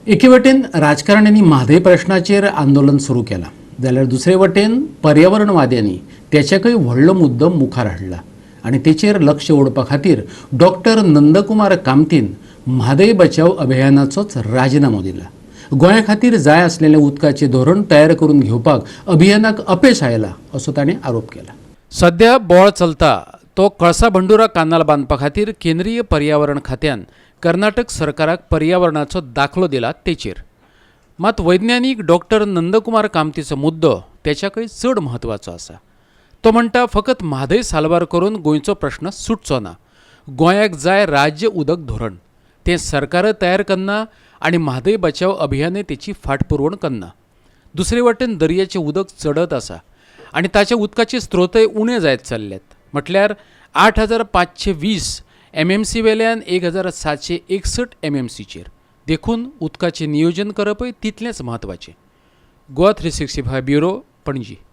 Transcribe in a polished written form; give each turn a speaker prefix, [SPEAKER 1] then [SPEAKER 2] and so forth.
[SPEAKER 1] एके वटेन राजकारण्यांनी म्हादय प्रश्नाचेर आंदोलन सुरू केलां, जाल्यार दुसरे वटेन पर्यावरणवाद्यांनी तेच्याकय व्हडलो मुद्दो मुखार हाडला आनी तेचेर लक्ष ओडपा खातीर डॉक्टर नंदकुमार कामतीन म्हादय बचाव अभियानाचोच राजिनामो दिला. गोंया खातीर जाय आसलेलें उदकाचें धोरण तयार करून घेवपाक अभियानाक अपेस आयला असो ताणें आरोप केला. सध्या बोळ चलता तो कळसा भंडुरा कानाल बांदपा खातीर केंद्रीय पर्यावरण खात्यान कर्नाटक सरकाराक पर्यावरणाचो दाखलो दिला तेचेर मात वैज्ञानीक डॉक्टर नंदकुमार कामतीचो मुद्दो तेच्याकय चड म्हत्वाचो आसा. तो म्हणटा, फकत म्हादय साल्वार करून गोंयचो प्रश्न सुटचो ना. गोंयाक जाय राज्य उदक धोरण. तें सरकार तयार करना आनी म्हादय बचाव अभियानय तेची फाटपुरवण करना. दुसरे वटेन दर्याचें उदक चडत आसा आनी ताच्या उदकाचे स्त्रोतय उणे जायत चल्ल्यात. म्हटल्यार 8520 एमएमसी वेल्यान 1761 एमएमसीचेर. देखून उदकाचें नियोजन करपय तितलेंच म्हत्वाचें. गोवा 365 ब्युरो, पणजी.